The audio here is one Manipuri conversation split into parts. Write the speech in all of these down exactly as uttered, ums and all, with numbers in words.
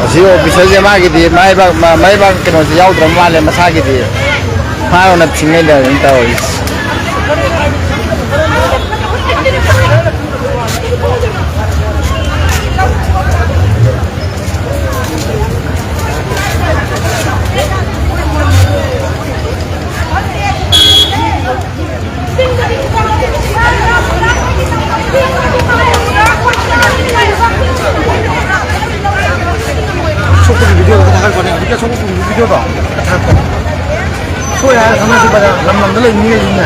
ꯑꯁꯤ ꯑꯣꯐꯤꯁꯔꯁꯦ ꯃꯥꯒꯤꯗꯤ ꯃꯥꯏꯕꯥꯛ, ꯃꯥ-, ꯃꯥꯏꯕꯥꯛ ꯀꯩꯅꯣꯁꯦ ꯌꯥꯎꯗ꯭ꯔꯕ ꯃꯥꯜꯂꯦ ꯃꯁꯥꯒꯤꯗꯤ꯫ ꯃꯥ ꯑꯣꯏꯅ ꯊꯤꯡꯉꯩ ꯂꯩꯔꯝꯃꯤ ꯇꯧꯔꯤꯁꯦ꯫ ꯁꯣꯛꯄꯒꯤ ꯚꯤꯗꯤꯑꯣꯗꯣ ꯊꯥꯒꯠꯄꯅꯦ, ꯍꯧꯖꯤꯛꯀꯤ ꯁꯣꯛꯄꯒꯤ ꯚꯤꯗꯤꯑꯣꯗꯣ ꯊꯥꯒꯠꯄꯅꯦ꯫ ꯁꯣꯛꯑꯦ ꯍꯥꯏꯔ ꯈꯪꯅꯁꯤ ꯄꯗ ꯂꯝ ꯂꯝꯗ ꯂꯩ ꯃꯤ ꯂꯩꯅꯤꯅꯦ꯫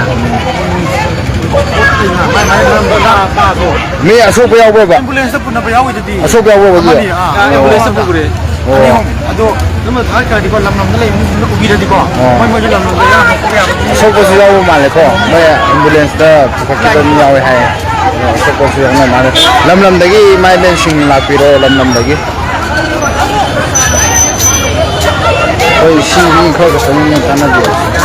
ꯃꯥꯏ ꯃꯥꯏ ꯃꯔꯝꯗ ꯂꯥꯛꯄꯗꯣ꯫ ꯃꯤ ꯑꯁꯣꯛꯄ ꯌꯥꯎꯕ꯭ꯔꯕ? ꯑꯦꯝꯕꯨꯂꯦꯟꯁꯇ ꯄꯨꯅꯕ ꯌꯥꯎꯋꯤꯗꯨꯗꯤ꯫ ꯑꯁꯣꯛꯄ ꯌꯥꯎꯕ꯭ꯔꯕ ꯍꯧꯖꯤꯛ? ꯑꯃꯅꯤ, ꯑꯥ, ꯑꯣ꯫ ꯑꯦꯝꯕꯨꯂꯦꯟꯁꯇ ꯄꯨꯈ꯭ꯔꯦ꯫ ꯑꯣ꯫ ꯑꯅꯤ ꯑꯍꯨꯝ꯫ ꯑꯗꯣ ꯑꯗꯨꯝꯕ ꯊꯥꯒꯠꯈ꯭ꯔꯗꯤꯀꯣ, ꯂꯝ ꯂꯝꯗ ꯂꯩꯕ ꯃꯤꯁꯤꯡꯗꯨꯅ ꯎꯕꯤꯔꯗꯤꯀꯣ, ꯑꯣ꯫ ꯃꯣꯏ ꯃꯣꯏꯁꯨ ꯂꯝ ꯂꯝꯗ ꯌꯥꯝ ꯍꯦꯛꯇ ꯌꯥꯕ ꯃꯤ ꯑꯁꯣꯛꯄꯁꯨ ꯌꯥꯎꯕ ꯃꯥꯜꯂꯦꯀꯣ, ꯃꯣꯏ ꯑꯦꯝꯕꯨꯂꯦꯟꯁꯇ ꯄꯨꯈꯠꯈꯤꯕ ꯃꯤ ꯌꯥꯎꯋꯦ ꯍꯥꯏꯌꯦ꯫ ꯑꯁꯣꯛꯄꯁꯨ ꯌꯥꯎꯅ ꯃꯥꯜꯂꯦ꯫ ꯂꯝ ꯂꯝꯗꯒꯤ ꯏꯃꯥ ꯏꯕꯦꯟꯁꯤꯡ ꯂꯥꯛꯄꯤꯔꯣ, ꯂꯝ ꯂꯝꯗꯒꯤ꯫ ꯑꯩꯈꯣꯏ ꯁꯤ ꯃꯤ ꯈꯔ ꯈꯛꯇꯅꯤꯅꯦ ꯇꯥꯟꯅꯕꯤꯔꯤꯁꯦ꯫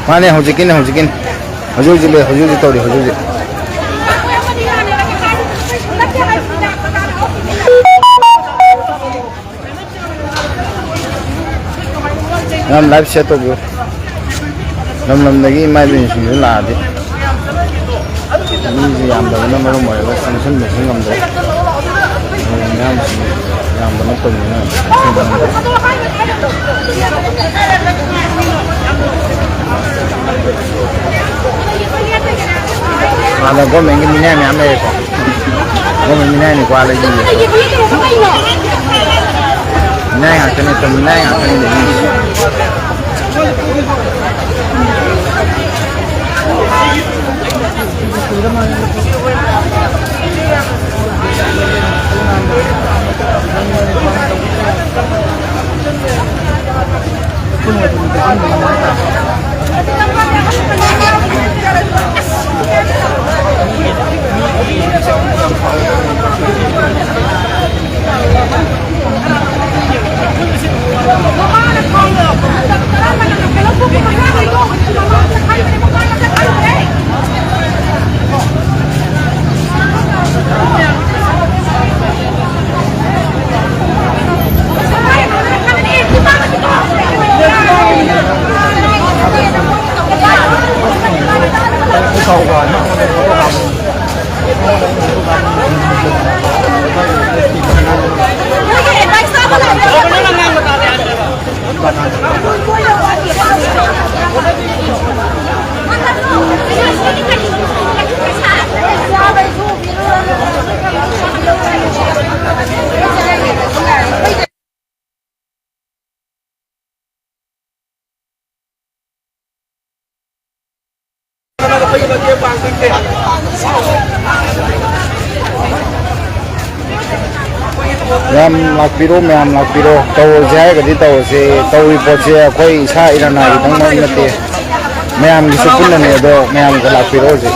ꯃꯥꯅꯦ, ꯍꯧꯖꯤꯛꯀꯤꯅꯦ, ꯍꯧꯖꯤꯛꯀꯤꯅꯦ꯫ ꯍꯧꯖꯤꯛ ꯍꯧꯖꯤꯛ ꯂꯩ, ꯍꯧꯖꯤꯛ ꯍꯧꯖꯤꯛ ꯇꯧꯔꯤ, ꯍꯧꯖꯤꯛ ꯍꯧꯖꯤꯛ꯫ ꯌꯥꯝ ꯂꯥꯏꯐ ꯁꯦꯠ ꯇꯧꯕꯤꯌꯨ꯫ ꯂꯝ ꯂꯝꯗꯒꯤ ꯏꯃꯥ ꯏꯕꯦꯟꯁꯤꯡꯁꯨ ꯂꯥꯛꯑꯗꯤ꯫ ꯃꯤꯁꯦ ꯌꯥꯝꯗꯕꯅ ꯃꯔꯝ ꯑꯣꯏꯔꯒ ꯆꯪꯁꯤꯟꯕꯁꯨ ꯉꯝꯗ꯭ꯔꯦ꯫ ꯃꯌꯥꯝꯁꯤꯡ ꯌꯥꯝꯕ ꯅꯠꯇꯕꯅꯤꯅ ꯆꯪꯁꯤꯟꯕ ꯉꯝꯗ꯭ꯔꯦ꯫ ꯍꯥꯟꯅ ꯒꯣꯔꯃꯦꯟꯒꯤ ꯃꯤꯅꯥꯏ ꯃꯌꯥꯝ ꯂꯩꯔꯦꯀꯣ꯫ ꯒꯣꯔꯃꯦꯟ ꯃꯤꯅꯥꯏꯅꯤꯀꯣ ꯑꯥ ꯂꯩꯁꯤꯡꯁꯦ꯫ ꯇꯧꯃꯤꯟꯅꯔꯤ ꯉꯥꯛꯇꯅꯤ, ꯇꯧꯃꯤꯟꯅꯔꯤ ꯉꯥꯛꯇꯅꯤ ꯂꯩꯅꯩꯁꯦ꯫ ꯃꯌꯥꯝ ꯂꯥꯛꯄꯤꯔꯣ, ꯃꯌꯥꯝ ꯂꯥꯛꯄꯤꯔꯣ꯫ ꯇꯧꯔꯁꯦ ꯍꯥꯏꯔꯒꯗꯤ ꯇꯧꯔꯁꯦ꯫ ꯇꯧꯔꯤ ꯄꯣꯠꯁꯦ ꯑꯩꯈꯣꯏ ꯏꯁꯥ ꯏꯔꯅꯥꯏꯒꯤꯗꯪꯃꯛ ꯅꯠꯇꯦ, ꯃꯌꯥꯝꯒꯤꯁꯨ ꯄꯨꯟꯅꯅꯦ꯫ ꯑꯗꯣ ꯃꯌꯥꯝꯒ ꯂꯥꯛꯄꯤꯔꯣ ꯍꯧꯖꯤꯛ꯫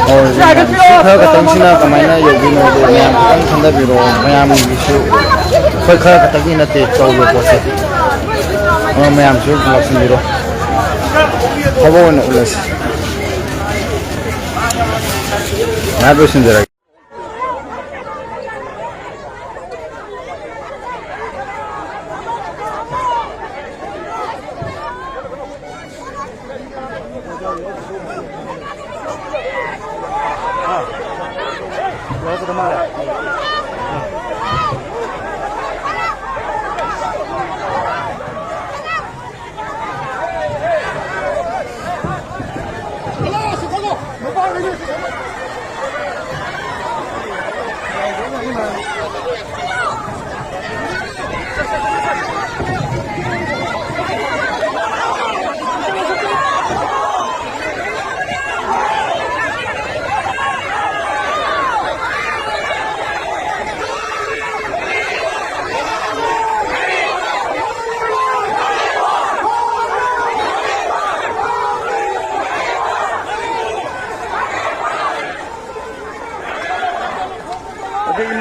ꯇꯧꯔꯁꯦ ꯃꯌꯥꯝ꯫ ꯁꯤ ꯈꯔ ꯈꯛꯇꯪꯁꯤꯅ ꯀꯃꯥꯏꯅ ꯌꯧꯗꯣꯏꯅꯣ? ꯑꯗꯣ ꯃꯌꯥꯝ ꯈꯤꯇꯪ ꯈꯟꯊꯕꯤꯔꯣ꯫ ꯃꯌꯥꯝꯒꯤꯁꯨ, ꯑꯩꯈꯣꯏ ꯈꯔ ꯈꯛꯇꯪꯒꯤ ꯅꯠꯇꯦ ꯇꯧꯔꯤꯕ ꯄꯣꯠꯁꯦ꯫ ꯑ, ꯃꯌꯥꯝꯁꯨ ꯂꯥꯛꯁꯤꯟꯕꯤꯔꯣ꯫ ꯊꯕꯛ ꯑꯣꯏꯅ ꯎꯠꯂꯁꯤ꯫ ꯉꯥꯏꯍꯥꯛ ꯂꯣꯏꯁꯤꯟꯖꯔꯒꯦ꯫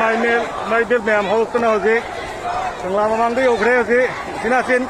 ꯃꯥꯏ ꯕꯦꯜ, ꯃꯥꯏ ꯕꯦꯜ ꯃꯌꯥꯝ ꯍꯧꯔꯛꯇꯅ ꯍꯧꯖꯤꯛ ꯀꯪꯂꯥ ꯃꯃꯥꯡꯗ ꯌꯧꯈ꯭ꯔꯦ꯫ ꯍꯧꯖꯤꯛ ꯎꯆꯤꯟ ꯅꯥꯆꯤꯟ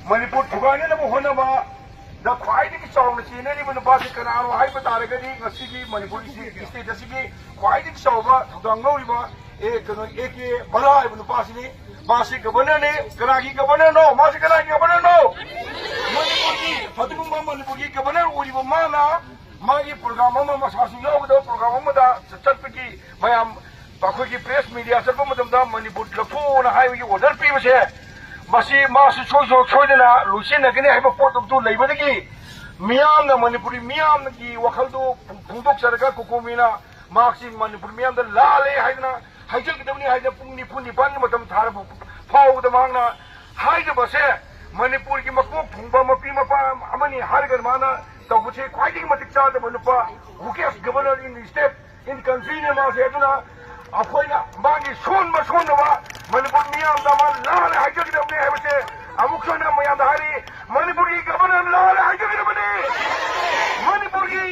ꯃꯅꯤꯄꯨꯔ ꯊꯨꯒꯥꯏꯅꯅꯕ ꯍꯣꯠꯅꯕꯗ ꯈ꯭ꯋꯥꯏꯗꯒꯤ ꯆꯥꯎꯅ ꯆꯦꯟꯅꯔꯤꯕ ꯅꯨꯄꯥꯁꯤ ꯀꯅꯥꯅꯣ ꯍꯥꯏꯕ ꯇꯥꯔꯒꯗꯤ, ꯉꯁꯤꯒꯤ ꯃꯅꯤꯄꯨꯔ ꯁ꯭ꯇꯦꯠ ꯑꯁꯤꯒꯤ ꯈ꯭ꯋꯥꯏꯗꯒꯤ ꯆꯥꯎꯕ ꯊꯧꯗꯥꯡ ꯂꯧꯔꯤꯕ, ꯑꯦ, ꯀꯩꯅꯣ, ꯑꯦ ꯀꯦ ꯕꯂꯥ ꯍꯥꯏꯕ ꯅꯨꯄꯥꯁꯤꯅꯤ꯫ ꯃꯥꯁꯤ ꯒꯕꯔꯅꯔꯅꯤ꯫ ꯀꯅꯥꯒꯤ ꯒꯕꯔꯅꯔꯅꯣ? ꯃꯥꯁꯤ ꯀꯅꯥꯒꯤ ꯒꯕꯔꯅꯔꯅꯣ? ꯃꯅꯤꯄꯨꯔꯒꯤ, ꯑꯗꯨꯒꯨꯝꯕ ꯃꯅꯤꯄꯨꯔꯒꯤ ꯒꯕꯔꯅꯔ ꯑꯣꯏꯔꯤꯕ ꯃꯥꯅ ꯃꯥꯒꯤ ꯄ꯭ꯔꯣꯒ꯭ꯔꯥꯝ ꯑꯃ, ꯃꯁꯥꯁꯨ ꯌꯥꯎꯒꯗꯕ ꯄ꯭ꯔꯣꯒ꯭ꯔꯥꯝ ꯑꯃꯗ ꯆꯠꯄꯒꯤ ꯃꯌꯥꯝ ꯑꯩꯈꯣꯏꯒꯤ ꯄ꯭ꯔꯦꯁ ꯃꯤꯗꯤꯌꯥ ꯆꯠꯄ ꯃꯇꯝꯗ ꯃꯅꯤꯄꯨꯔ ꯂꯧꯊꯣꯛꯑꯣꯅ ꯍꯥꯏꯕꯒꯤ ꯑꯣꯔꯗꯔ ꯄꯤꯕꯁꯦ, ꯃꯁꯤ ꯃꯥꯁꯨ ꯁꯣꯏ-, ꯁꯣꯏꯗꯅ ꯂꯣꯏꯁꯤꯟꯅꯒꯅꯤ ꯍꯥꯏꯕ ꯄꯣꯠ ꯑꯗꯨ ꯂꯩꯕꯗꯒꯤ ꯃꯤꯌꯥꯝꯅ, ꯃꯅꯤꯄꯨꯔꯤ ꯃꯤꯌꯥꯝꯒꯤ ꯋꯥꯈꯜꯗꯨ ꯐꯣꯡꯗꯣꯛꯆꯔꯒ ꯀꯣꯀꯣꯃꯤꯅ ꯃꯍꯥꯛꯁꯤ ꯃꯅꯤꯄꯨꯔ ꯃꯤꯌꯥꯝꯗ ꯂꯥꯜꯂꯦ ꯍꯥꯏꯗꯅ ꯍꯥꯏꯖꯒꯗꯕꯅꯤ ꯍꯥꯏꯗꯅ ꯄꯨꯡ ꯅꯤꯐꯨ ꯅꯤꯄꯥꯟꯒꯤ ꯃꯇꯝ ꯊꯥꯔꯕ ꯐꯥꯎꯕꯗ ꯃꯍꯥꯛꯅ ꯍꯥꯏꯖꯕꯁꯦ, ꯃꯅꯤꯄꯨꯔꯒꯤ ꯃꯀꯣꯛ ꯊꯣꯡꯕ ꯃꯄꯤ ꯃꯄꯥ ꯑꯃꯅꯤ ꯍꯥꯏꯔꯒ ꯃꯥꯅ ꯇꯧꯕꯁꯦ ꯈ꯭ꯋꯥꯏꯗꯒꯤ ꯃꯇꯤꯛ ꯆꯥꯗꯕ ꯅꯨꯄꯥ, weakest governor in the state in countryꯅꯦ ꯃꯥꯁꯦ꯫ ꯑꯗꯨꯅ ꯑꯩꯈꯣꯏꯅ ꯃꯥꯒꯤ ꯁꯣꯟꯕ ꯁꯣꯟꯗꯕ ꯃꯅꯤꯄꯨꯔ ꯃꯤꯌꯥꯝꯗ ꯃꯥ ꯂꯥꯜꯂꯦ ꯍꯥꯏꯖꯒꯗꯕꯅꯤ ꯍꯥꯏꯕꯁꯦ ꯑꯃꯨꯛꯁꯨ ꯍꯟꯅ ꯃꯌꯥꯝꯗ ꯍꯥꯏꯔꯤ꯫ ꯃꯅꯤꯄꯨꯔꯒꯤ ꯒꯕꯔꯅꯔ ꯂꯥꯜꯂꯦ ꯍꯥꯏꯖꯒꯗꯕꯅꯤ꯫ ꯃꯅꯤꯄꯨꯔꯒꯤ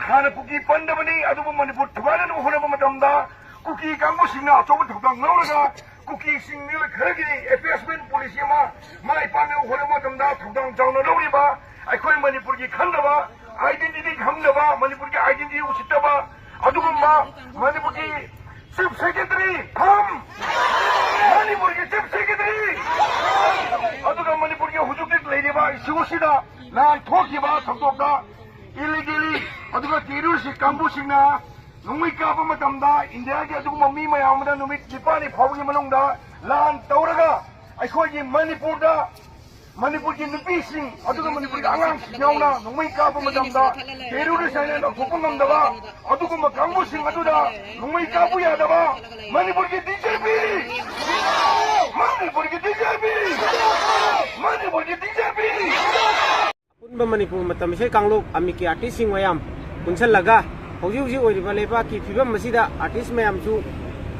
ꯍꯥꯟꯅ ꯀꯨꯀꯤ ꯄꯟꯗꯕꯅꯤ, ꯑꯗꯨꯕꯨ ꯃꯅꯤꯄꯨꯔ ꯊꯨꯒꯥꯏꯅꯅꯕ ꯍꯣꯠꯅꯕ ꯃꯇꯝꯗ ꯀꯨꯀꯤ ꯀꯥꯡꯕꯨꯁꯤꯡꯅ ꯑꯆꯧꯕ ꯊꯧꯗꯥꯡ ꯂꯧꯔꯒ ꯀꯨꯀꯤꯁꯤꯡ ꯃꯤꯑꯣꯏ ꯈꯔꯒꯤ effacement policy ꯑꯃ ꯃꯥꯏ ꯄꯥꯛꯅꯕ ꯍꯣꯠꯅꯕ ꯃꯇꯝꯗ ꯊꯧꯗꯥꯡ ꯆꯥꯎꯅ ꯂꯧꯔꯤꯕ, ꯑꯩꯈꯣꯏ ꯃꯅꯤꯄꯨꯔꯒꯤ ꯈꯪꯗꯕ, identity ꯈꯪꯗꯕ, ꯃꯅꯤꯄꯨꯔꯒꯤ identity ꯎꯁꯤꯠꯇꯕ, ꯑꯗꯨꯒꯨꯝꯕ ꯃꯅꯤꯄꯨꯔꯒꯤ Chief Secretary ꯐꯝ, ꯃꯅꯤꯄꯨꯔꯒꯤ Chief Secretary, ꯑꯗꯨꯒ ꯃꯅꯤꯄꯨꯔꯒꯤ ꯍꯧꯖꯤꯛ ꯍꯧꯖꯤꯛ ꯂꯩꯔꯤꯕ issue ꯑꯁꯤꯗ ꯅꯍꯥꯟ ꯊꯣꯛꯈꯤꯕ ꯊꯧꯗꯣꯛꯇ illegally ꯑꯗꯨꯒ terrorist ꯀꯥꯡꯕꯨꯁꯤꯡꯅ ꯅꯣꯡꯃꯩ ꯀꯥꯞꯄ ꯃꯇꯝꯗ ꯏꯟꯗꯤꯌꯥꯒꯤ ꯑꯗꯨꯒꯨꯝꯕ ꯃꯤ ꯃꯌꯥꯝ ꯑꯃꯗ ꯅꯨꯃꯤꯠ ꯅꯤꯄꯥꯜꯅꯤ ꯐꯥꯎꯕꯒꯤ ꯃꯅꯨꯡꯗ ꯂꯥꯟ ꯇꯧꯔꯒ ꯑꯩꯈꯣꯏꯒꯤ ꯃꯅꯤꯄꯨꯔꯗ, ꯃꯅꯤꯄꯨꯔꯒꯤ ꯅꯨꯄꯤꯁꯤꯡ ꯑꯗꯨꯒ ꯃꯅꯤꯄꯨꯔꯒꯤ ꯑꯉꯥꯡꯁꯤꯡ ꯌꯥꯎꯅ ꯅꯣꯡꯃꯩ ꯀꯥꯞꯄ ꯃꯇꯝꯗ terrorist ꯍꯥꯏꯅ ꯂꯥꯎꯊꯣꯛꯄ ꯉꯝꯗꯕ ꯑꯗꯨꯒꯨꯝꯕ ꯀꯥꯡꯕꯨꯁꯤꯡ ꯑꯗꯨꯗ ꯅꯣꯡꯃꯩ ꯀꯥꯞꯄ ꯌꯥꯗꯕ ꯃꯅꯤꯄꯨꯔꯒꯤ ꯗꯤ ꯖꯤ ꯄꯤ, ꯃꯅꯤꯄꯨꯔꯒꯤ ꯗꯤ ꯖꯤ ꯄꯤ, ꯃꯅꯤꯄꯨꯔꯒꯤ ꯗꯤ ꯖꯤ ꯄꯤ꯫ ꯑꯄꯨꯟꯕ ꯃꯅꯤꯄꯨꯔ ꯃꯇꯝ ꯏꯁꯩ ꯀꯥꯡꯂꯨꯞ ꯑꯃꯤꯛꯀꯤ ꯑꯥꯔꯇꯤꯁꯁꯤꯡ ꯃꯌꯥꯝ ꯄꯨꯟꯁꯜꯂꯒ ꯍꯧꯖꯤꯛ ꯍꯧꯖꯤꯛ ꯑꯣꯏꯔꯤꯕ ꯂꯩꯕꯥꯛꯀꯤ ꯐꯤꯕꯝ ꯑꯁꯤꯗ ꯑꯥꯔꯇꯤꯁ ꯃꯌꯥꯝꯁꯨ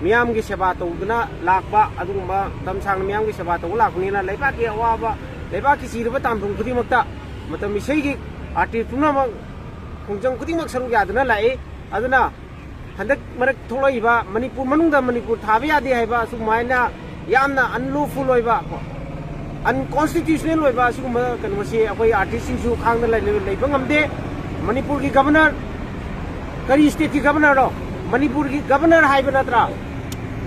ꯃꯤꯌꯥꯝꯒꯤ ꯁꯦꯕꯥ ꯇꯧꯗꯨꯅ ꯂꯥꯛꯄ, ꯑꯗꯨꯒꯨꯝꯕ ꯃꯇꯝ ꯁꯥꯡꯅ ꯃꯤꯌꯥꯝꯒꯤ ꯁꯦꯕꯥ ꯇꯧꯕ ꯂꯥꯛꯄꯅꯤꯅ ꯂꯩꯕꯥꯛꯀꯤ ꯑꯋꯥꯕ, ꯂꯩꯕꯥꯛꯀꯤ ꯆꯤꯔꯕ ꯇꯥꯟꯐꯝ ꯈꯨꯗꯤꯡꯃꯛꯇ ꯃꯇꯝ ꯏꯁꯩꯒꯤ ꯑꯥꯔꯇꯤꯁ ꯄꯨꯝꯅꯃꯛ ꯈꯣꯡꯖꯪ ꯈꯨꯗꯤꯡꯃꯛ ꯁꯔꯨꯛ ꯌꯥꯗꯨꯅ ꯂꯥꯛꯏ꯫ ꯑꯗꯨꯅ ꯍꯟꯗꯛ ꯃꯔꯛ ꯊꯣꯛꯂꯛꯏꯕ ꯃꯅꯤꯄꯨꯔ ꯃꯅꯨꯡꯗ ꯃꯅꯤꯄꯨꯔ ꯊꯥꯕ ꯌꯥꯗꯦ ꯍꯥꯏꯕ ꯑꯁꯨꯃꯥꯏꯅ ꯌꯥꯝꯅ unlawful ꯑꯣꯏꯕ, unconstitutional ꯑꯣꯏꯕ ꯑꯁꯤꯒꯨꯝꯕ ꯀꯩꯅꯣꯁꯤ ꯑꯩꯈꯣꯏ ꯑꯥꯔꯇꯤꯁꯁꯤꯡꯁꯨ ꯈꯥꯡꯗ ꯂꯩ-, ꯂꯩꯕ ꯉꯝꯗꯦ꯫ ꯃꯅꯤꯄꯨꯔꯒꯤ ꯒꯕꯔꯅꯔ, ꯀꯔꯤ ꯁ꯭ꯇꯦꯠꯀꯤ ꯒꯕꯔꯅꯔꯅꯣ? ꯃꯅꯤꯄꯨꯔꯒꯤ ꯒꯕꯔꯅꯔ ꯍꯥꯏꯕ ꯅꯠꯇ꯭ꯔꯥ?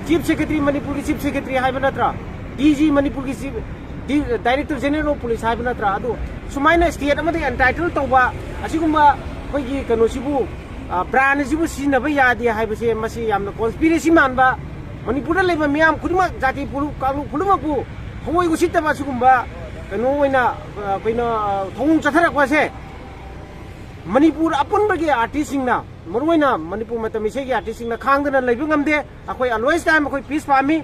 ꯆꯤꯐ ꯁꯦꯀ꯭ꯔꯦꯇꯔꯤ, ꯃꯅꯤꯄꯨꯔꯒꯤ ꯆꯤꯐ ꯁꯦꯀ꯭ꯔꯦꯇꯔꯤ ꯍꯥꯏꯕ ꯅꯠꯇ꯭ꯔꯥ? ꯗꯤ ꯖꯤ, ꯃꯅꯤꯄꯨꯔꯒꯤ chief, D-, director general of police ꯍꯥꯏꯕ ꯅꯠꯇ꯭ꯔꯥ? ꯑꯗꯨ ꯁꯨꯃꯥꯏꯅ ꯁ꯭ꯇꯦꯠ ꯑꯃꯗ ꯑꯦꯟꯇꯥꯏꯇꯜ ꯇꯧꯕ ꯑꯁꯤꯒꯨꯝꯕ ꯑꯩꯈꯣꯏꯒꯤ ꯀꯩꯅꯣꯁꯤꯕꯨ, ꯑ, ꯕ꯭ꯔꯥꯟ ꯑꯁꯤꯕꯨ ꯁꯤꯖꯤꯟꯅꯕ ꯌꯥꯗꯦ ꯍꯥꯏꯕꯁꯦ ꯃꯁꯤ ꯌꯥꯝꯅ ꯀꯣꯟꯁꯄꯤꯔꯦꯁꯤ ꯃꯥꯟꯕ, ꯃꯅꯤꯄꯨꯔꯗ ꯂꯩꯕ ꯃꯤꯌꯥꯝ ꯈꯨꯗꯤꯡꯃꯛ, ꯖꯥꯇꯤ ꯐꯨꯔꯨꯞ, ꯀꯥꯡꯂꯨꯞ ꯄꯨꯝꯅꯃꯛꯄꯨ ꯊꯃꯣꯏ ꯎꯁꯤꯠꯇꯕ ꯑꯁꯤꯒꯨꯝꯕ ꯀꯩꯅꯣ ꯑꯣꯏꯅ, ꯑ, ꯀꯩꯅꯣ, ꯑ, ꯊꯧꯑꯣꯡ ꯆꯠꯊꯔꯛꯄꯁꯦ ꯃꯅꯤꯄꯨꯔ ꯑꯄꯨꯟꯕꯒꯤ ꯑꯥꯔꯇꯤꯁꯁꯤꯡꯅ, ꯃꯔꯨꯑꯣꯏꯅ ꯃꯅꯤꯄꯨꯔ ꯃꯇꯝ ꯏꯁꯩꯒꯤ ꯑꯥꯔꯇꯤꯁꯁꯤꯡꯅ ꯈꯥꯡꯗꯅ ꯂꯩꯕ ꯉꯝꯗꯦ꯫ ꯑꯩꯈꯣꯏ always time ꯑꯩꯈꯣꯏ ꯄꯤꯁ ꯄꯥꯝꯃꯤ꯫